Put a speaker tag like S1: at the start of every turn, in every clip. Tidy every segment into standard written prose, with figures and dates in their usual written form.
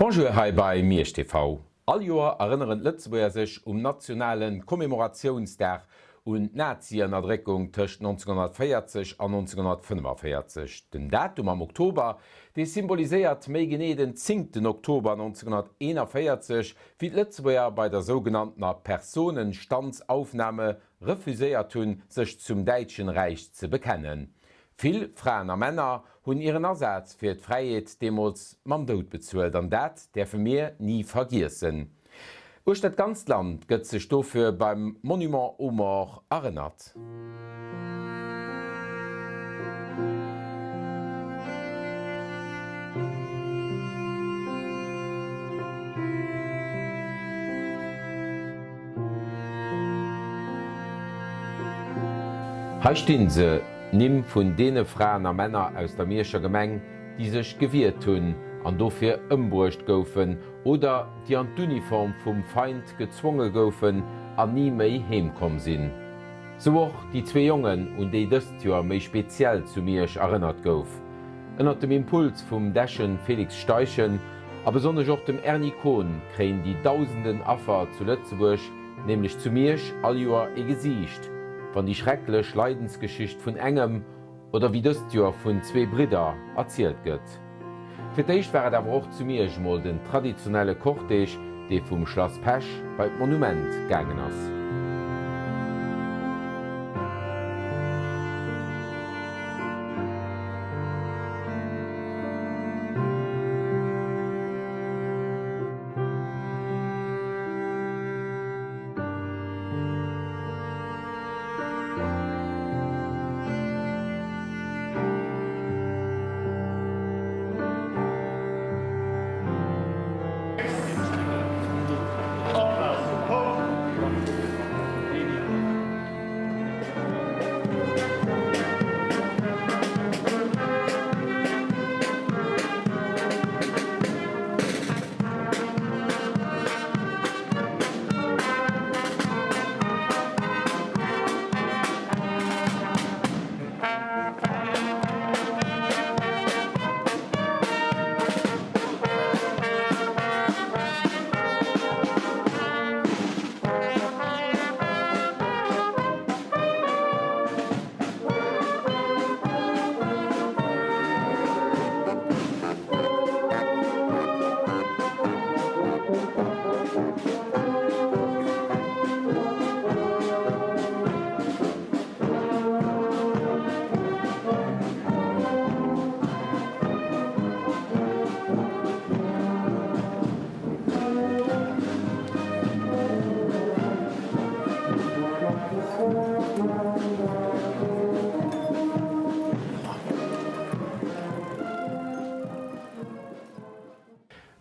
S1: Bonjour hei bei Miersch TV. All Joer erënneren d'Lëtzebuerger sech um nationale Commemoratiounsdag un d'Nazi-Ënnerdréckung tëscht 1940 an 1945. Den Datum am Oktober, dee symboliséiert méi genee den zéngten Oktober 1941, wéi d'Lëtzebuerger bei der sougenanntener Personenstandsaufnahme refuséiert hunn, sech zum Däitschen Räich ze bekennen. Vill Fraen a Männer hunn hiren Asaz fir d'Fräiheet deemools mam Doud bezuelt an dat däerfe mir ni vergiessen. Uechter d'ganzt Land gëtt sech dofir beim Monument aux Morts erënnert. Hei stinn se, d'Nimm vun deene Fraen a Männer aus der Mierscher Gemeng, déi sech gewiert hunn an dofir ëmbruecht goufen oder déi an d'Uniform vum Feind gezwonge goufen an ni méi heem komm sinn. Sou och déi zwee Jongen, un déi dëst Joer méi speziell zu Miersch erënnert gouf. Ënnert dem Impuls vum Dechen Félix Steichen a besonnesch och dem Erny Kohn kréien déi dausenden Affer zu Lëtzebuerg, nämlech zu Miersch, all Joer ee Gesiicht, wann déi schrecklech Leidensgeschicht vun engem, oder wéi dëst Joer vun zwee Bridder, erzielt gëtt. Fir d'éischt war et awer och zu Miersch mol den traditionelle Cortège, dee vum Schlass Pesch bei d'Monument gaangen ass.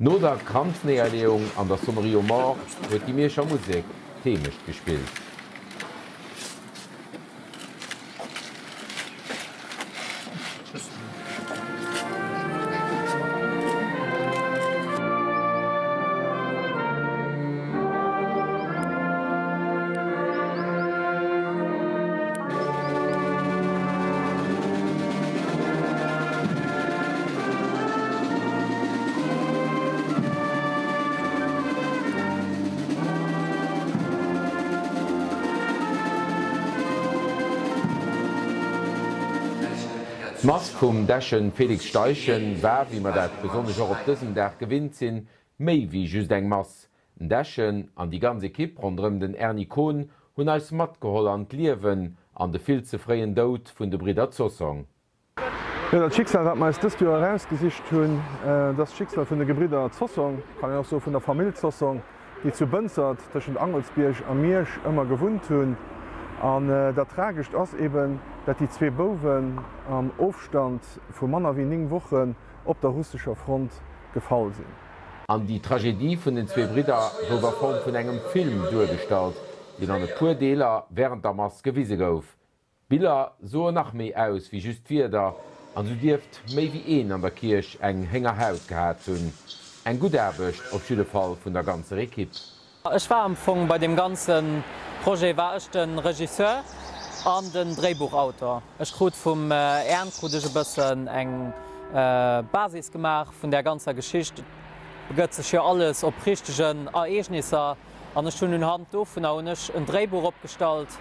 S1: No der Kranznéierleeung an der Sonnerie aux Morts huet déi Mierscher Musek d'Heemecht gespillt. D'Mass vum Dechen Félix Steichen war, wéi mer dat besonnesch och op dësem Dag gewinnt sinn, méi wéi just eng Mass. Den Dechen an déi ganz Ekipp ronderëm den Erny Kohn hunn eis matgeholl an d'Liewen an de vill ze fréien Doud vun de Bridder Zossong.
S2: Jo, dat Schicksal, wat mer eis dëst Joer erausgesicht hunn, dat ass d'Schicksal vun de Gebridder Zossong, kann een och soe vun der Famill Zossong, déi zu Bënzert, tëschent Angelsbierg a Miersch, ëmmer gewunnt hunn. An dat Tragescht ass eben, dat déi zwee Bouwen am Ofstand vu manner wéi 9 Wochen op der russescher Front gefall sinn.
S1: An déi Tragedie vun den zwee Bridder gouf a Form vun engem Film duergestallt, deen an e puer Deeler wärend der Mass gewise gouf. D'Biller soen nach méi aus wéi just d'Wierder, an sou dierft méi wéi een an der Kierch eng Héngerhaut gehat hunn. Eng gutt Aarbecht op jidde Fall vun der ganzer Ekipp.
S3: Ech war am Fong bei deem ganze Projet war ech de Regisseur an den Dréibuchautor. Ech krut vum Ern krut ech e bëssen eng Basis gemaach vun där ganzer Geschicht. begëtt sech jo alles op richtegen Ereegnisser an ech hunn unhand dovunner hunn ech en Dréibuch opgestallt,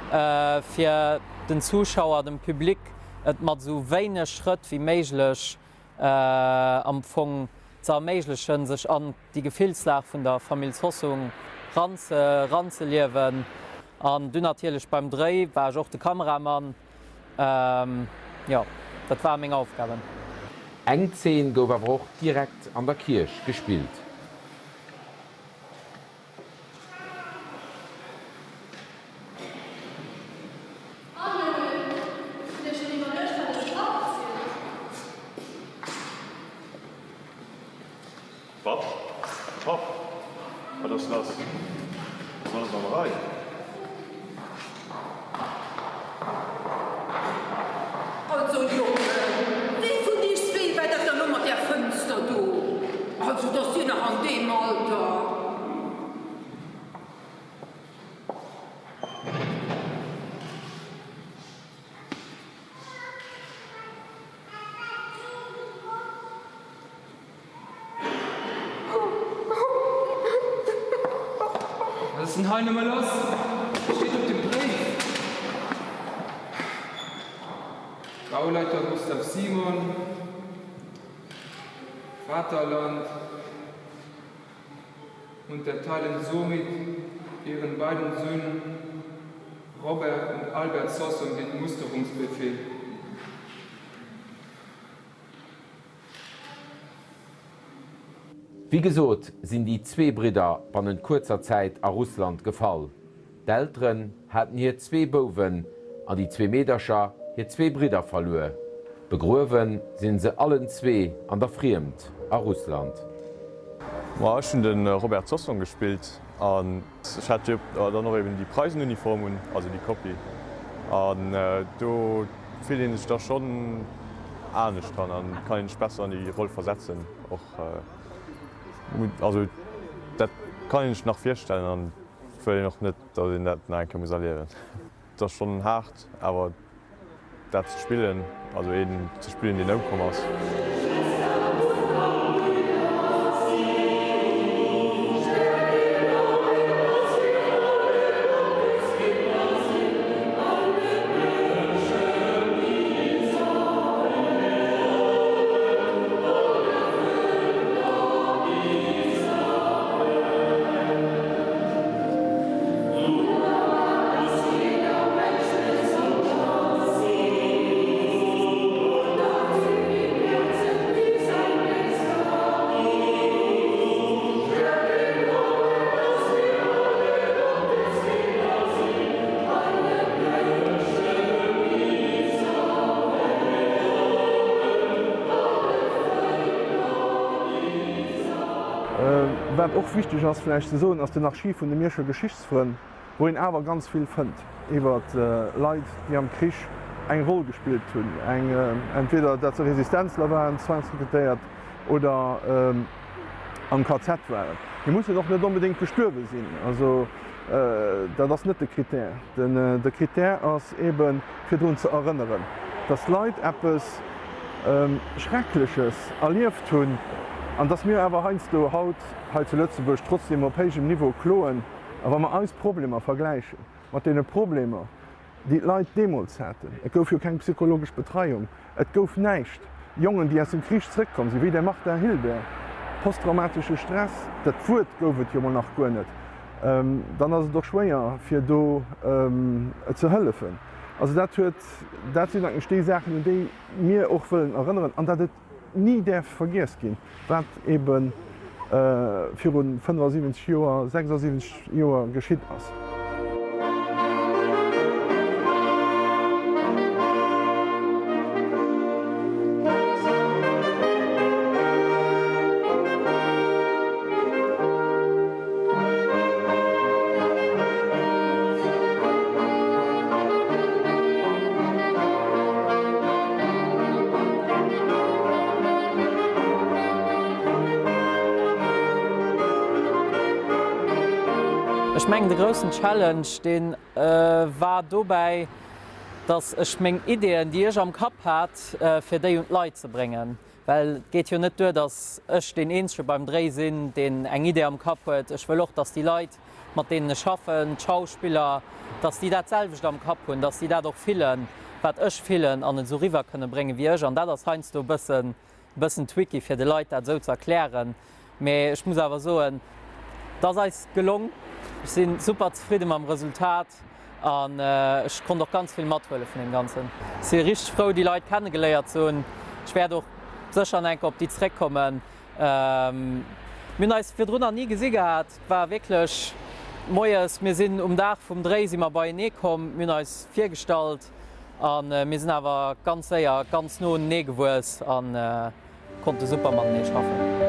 S3: fir den Zuschauer, dem Public et mat esou wéineg Schrëtt wéi méiglech am Fong ze erméiglechen, sech an déi Gefillslag vun der Famill Sossung ranzeliewen. An dunn natierlech beim Dréi war ech och de Kameramann. Jo, dat ware meng Aufgaben.
S1: Eng Zeen gouf awer och direkt an der Kierch gespillt.
S4: An Jongen, hutt Dir schonn iwwerluecht, wat eise Papp erzielt?
S5: Wat? Papp? Wat ass lass? Ass alles an der Rei?
S6: Also Jongen, wee vun iech zwee war dat dann lo mat där Fënster do? Also dass dir nach an deem Alter.
S7: Was ass denn hei nëmme lass? Wat steet op dem Bréif? Gauleiter Gustav Simon, Vaterland und erteilen somit ihren beiden Söhnen Robert und Albert Sossong den Musterungsbefehl.
S1: Wéi gesot sinn déi zwee Bridder bannent kuerzer Zäit a Russland gefall. D'Elteren haten hir zwee Bouwen an déi zwee Meedercher hir zwee Bridder verluer. Begruewe sinn se allen zwee an der Friemd a Russland.
S5: Ma ech hunn de Robert Sossong gespillt an ech hat jo dann och eben déi Preisenuniform un, also déi Kopie, an do fillt ee sech da schonn anescht dran an kann een sech besser an déi Roll versetzen och. Also dat kann een sech nach virstellen an wëll een och net, datt een dat nach eng Kéier muss erliewen. Et ass schonn haart, awer dat ze spillen, also een ze spillen, deen ëmkomm ass.
S2: Wat och wichteg ass vläicht ze soen, ass den Archiv vun de Mierscher Geschichtsfrënn, wou een awer ganz vill fënnt iwwer Leit, déi am Krich eng Roll gespillt hunn, eng entweder dat se Resistenzler waren, Zwangsrekrutéiert oder am KZ waren. Déi mussen och net onbedéngt gestuerwe sinn, also dat ass net de Critère. De Critère ass eebe fir drun ze erënneren, datt Leit eppes Schreckleches erlieft hunn an datt mir awer heiansdo haut hei zu Lëtzebuerg trotzdeem op héijem Niveau kloen. A wa mer eis Problemer vergläiche mat deene Problemer, déi d'Leit deemools haten, et gouf jo keng psychologesch Betreiung, et gouf näischt, Jongen, déi aus dem Krich zrëckkomm sinn, wéi de Martin Hilbert, posttraumatesche Stress, dat Wuert gouf et jo mol nach guer net, dann ass et och schwéier, fir do ze hëllefen. Also dat huet, dat sinn eigentlech déi Saachen, un déi mir och wëllen erënneren an dat et ni däerf vergiess ginn, wat ebe viru 75 Joer, 76 Joer geschitt ass.
S3: Ech mengen de groussen Challenge dee war dobäi. dass ech meng Ideeën, déi ech am Kapp hat, fir déi un d'Leit ze bréngen. Well et geet jo net duer, dass ech deen Eenzege beim Dréi sinn, deen eng Idee am Kapp huet. Ech wëll och, dass déi Leit, mat deenen ech schaffen, d'Schauspiller, dass déi dat selwecht am Kapp hunn, dass déi dat och fillen, wat ech fillen an et esou riwwer kënne bréngen wéi ech. An dat ass heiansdo e bëssen e bëssen tricky fir de Leit dat esou ze erklären, mee ech muss awer soen, et ass eis gelong. Ech si super zefridde mam Resultat an ech konnt och ganz vill mathuele vun deem Ganzen. Ech si richteg frou déi Leit kennegeléiert ze hunn. Ech wäert och sécher nach eng Kéier op déi zeréckkommen. Mir hunn eis virdrun nach ni gesi gehat. Et war wierklech moies, mir sinn um Dag vum Dréi si mer beienee komm, mir hunn eis virgestallt. A mir sinn awer ganz séier ganz no unenee gewuess a konnte super matenee schaffen.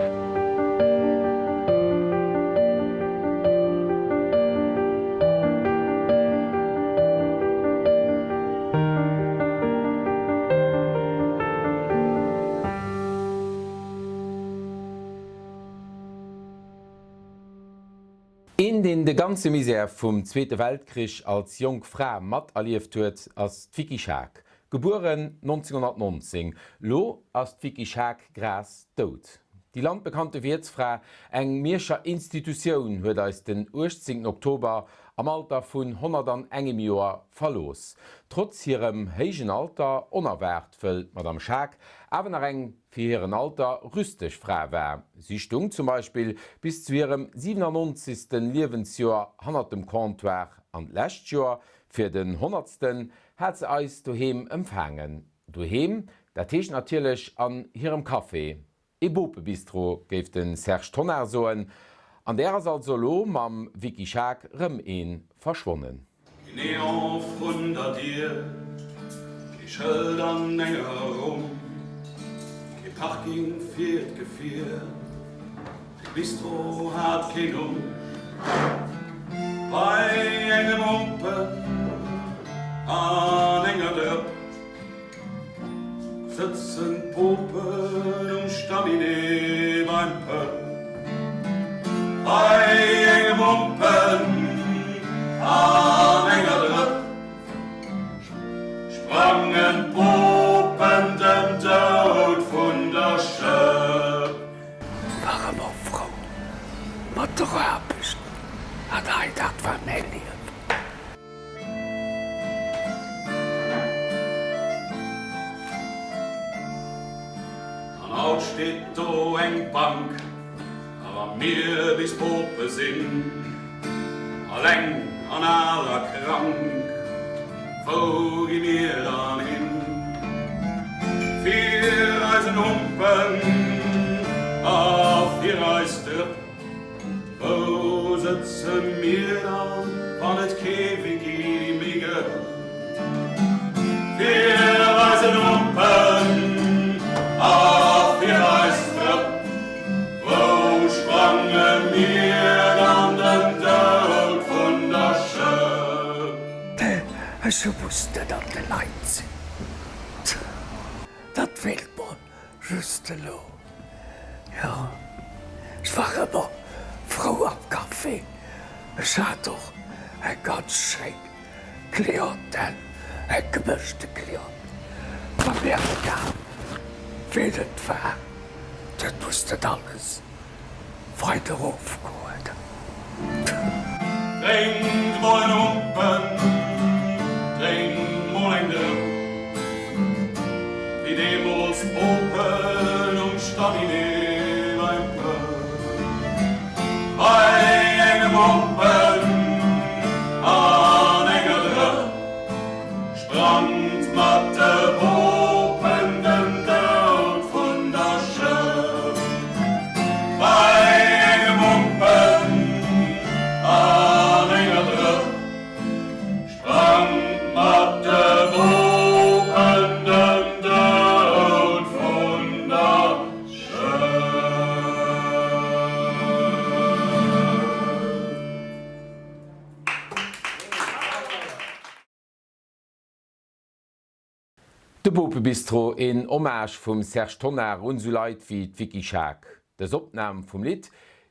S1: Een, deen de ganze Misär vum Zweete Weltkrich als jonk Fra materlieft huet, ass d'Vicky Schaack, gebueren 1919. Lo ass d'Vicky Schaack-Graas dout. Déi landbekannte Wiertsfra, eng Mierscher Institutioun, huet eis den 18 Oktober am Alter vun 101 Joer verlooss. Trotz hirem héijen Alter, onerwaart, wëll d'Madame Schaack awer nach eng fir hiren Alter rüsteg Fra war. Si stung zum Beispill bis zu hirem 97. Liewensjoer hannert dem Comptoir an d'lescht Joer, fir den honnertsten, hat se eis doheem empfaangen. Doheem, dat heescht natierlech an hirem Café, ee Bopebistro, géif de Serge Tonnar soen. An där ass also elo mam Vicky Schaack rëm ee verschwonnen.
S8: Keen Neon vrun der Dier, kee Schëld an enger Rumm, kee Parking fir d'Gefier, de Bistro hat keen Numm. Bei engem Humpen an enger Drëpp Sëtzen d'Popen um Staminee beim Pëpp. Bei engem Humpen an enger Drëpp sprangen d'Popen dem Doud vun der Schëpp.
S9: War ëmmer frou mat der Aarbecht an hei dat war mäi Liewen.
S8: An haut steet do eng Bank, a wa mir bis Pope sinn, alleng an al a krank, wou gi mir dann hin? Fir eisen Humpen a fir eis Drëpp. Wou sëtze mir dann, wann et kee Wiki méi gëtt? Fir eisen Humpen a fir eis Drëpp, wou sprange mir dann den Doud vun der Schëpp?
S9: Ech hu wussten, datt de Leit sinn. Dat feelt mer Just elo, jo. Ech war ëmmer frou am Café. Ech hat och eng ganz schéin Clientèle, eng gemëschte Clientèle. War mir egal, ween et war, dat muss net alles Weider erofgoen.
S8: Drénkt mol en Humpen, drénkt mol eng Drëpp, wéi deemools d'Popen um Staminee beim Pëpp. Bei engem Humpen an enger Drëpp. Sprangt mat de Bopen den Doud vun der Schëpp bei engem Humpen an enger Drëpp. Sprangt mat de Bopen den Doud vun der Schëpp.
S1: De Bopebistro, een Hommage vum Serge Tonnar un sou Leit wéi d'Vicky Schaack. Dës Opnam vum Lidd,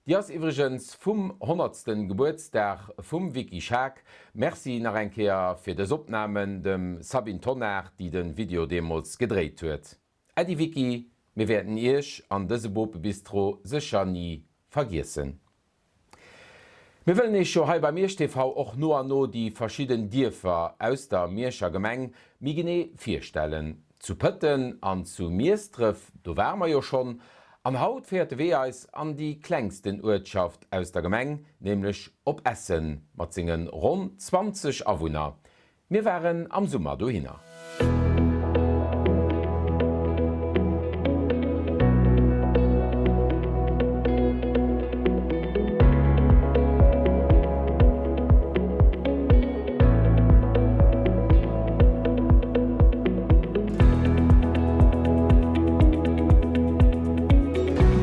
S1: Déi ass iwwregens vum honnertsten Gebuertsdag vum Vicky Schaack. Merci nach eng Kéier fir dës Opnamen dem Sabine Tonnar, déi den Video deemols gedréit huet. Äddi Vicky, mir wäerten Iech an dëse Bopebistro sécher ni vergiessen. Mir wëllen Iech jo hei bei Miersch TV och no an no déi verschidden Dierfer aus der Mierscher Gemeng méi genee virstellen. Zu Pëtten an zu Miesdref, do ware mer jo schonn, an haut féiert de Wee eis an déi klengsten Uertschaft aus der Gemeng, nämlech op Essen mat senge ronn 20 Awunner. Mir waren am Summer dohinner.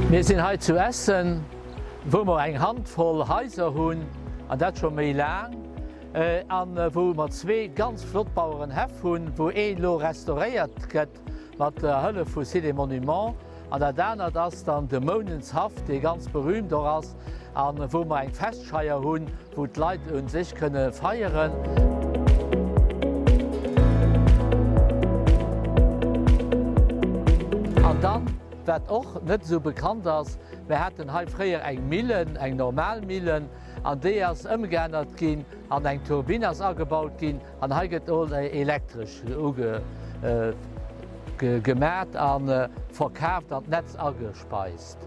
S10: Mir sinn hei zu Essen, wou mer eng Handvoll Haiser hunn, an dat scho méi laang. An wou mer zwee ganz flott Bauerenhäff hunn, wou een elo restauréiert gëtt mat der Hëllef vu Sites et Monuments, an dat anert ass dann de Mounenshaff, dee ganz berühmt och ass, a wou mer eng Festscheier hunn, wou d'Leit u sech kënne feieren. An dann, wat och net esou bekannt ass, Mir haten hei fréier eng Millen, eng normal Millen, An déi ass ëmgeännert ginn an eng Turbinn ass agebaut ginn an hei gëtt elo elektresch ugemat a verkaaft an d'Netz agespeist.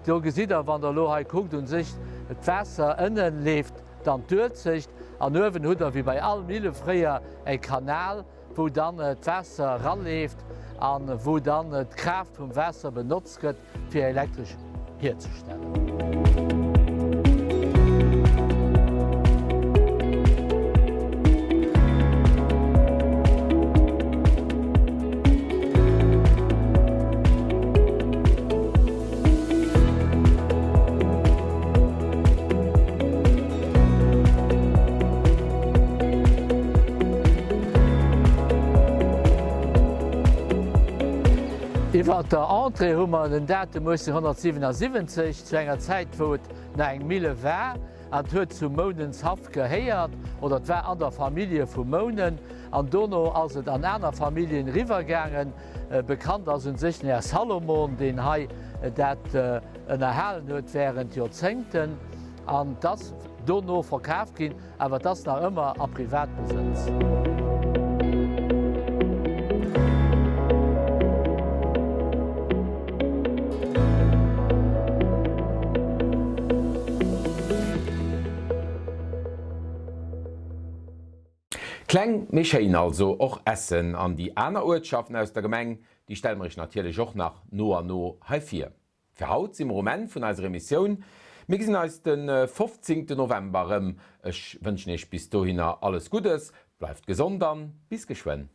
S10: Do gesitt Der, wann Der elo hei kuckt, u sech d'Waasser ënnen leeft dann d'Uelzecht an uewen hutt Der wéi bei all Mille fréier e Kanal, wou dann d'Waasser eraleeft a wou dann d'Kraaft vum Waasser benotzt gëtt. fir Elektresch hierzestellen. Iwwer der Entrée hu mer den Datum 1877, zu enger Zäit wou et nach eng Mille war an et huet zum Mounenshaff gehéiert oder et war an der Famillje vu Mounen an dono ass et an aner Familljen eriwwer gaangen. Bekannt ass un sech den Här Salomon, deen hei dat ënnerhalen huet während Joerzéngten an et ass dono verkaaft ginn. Awer et ass nach ëmmer a Privatbesëtz.
S1: Kleng, mee schéin also och Essen an déi aner Uertschaften aus der Gemeng, déi stelle mer iech natierlech och nach no an no hei vir. Fir haut si mer um Enn vun eiser Emissioun. Mir gesinn eis de 15 November erëm. Ech wënschen iech bis dohinner alles Guddes, bleift gesond an bis geschwënn.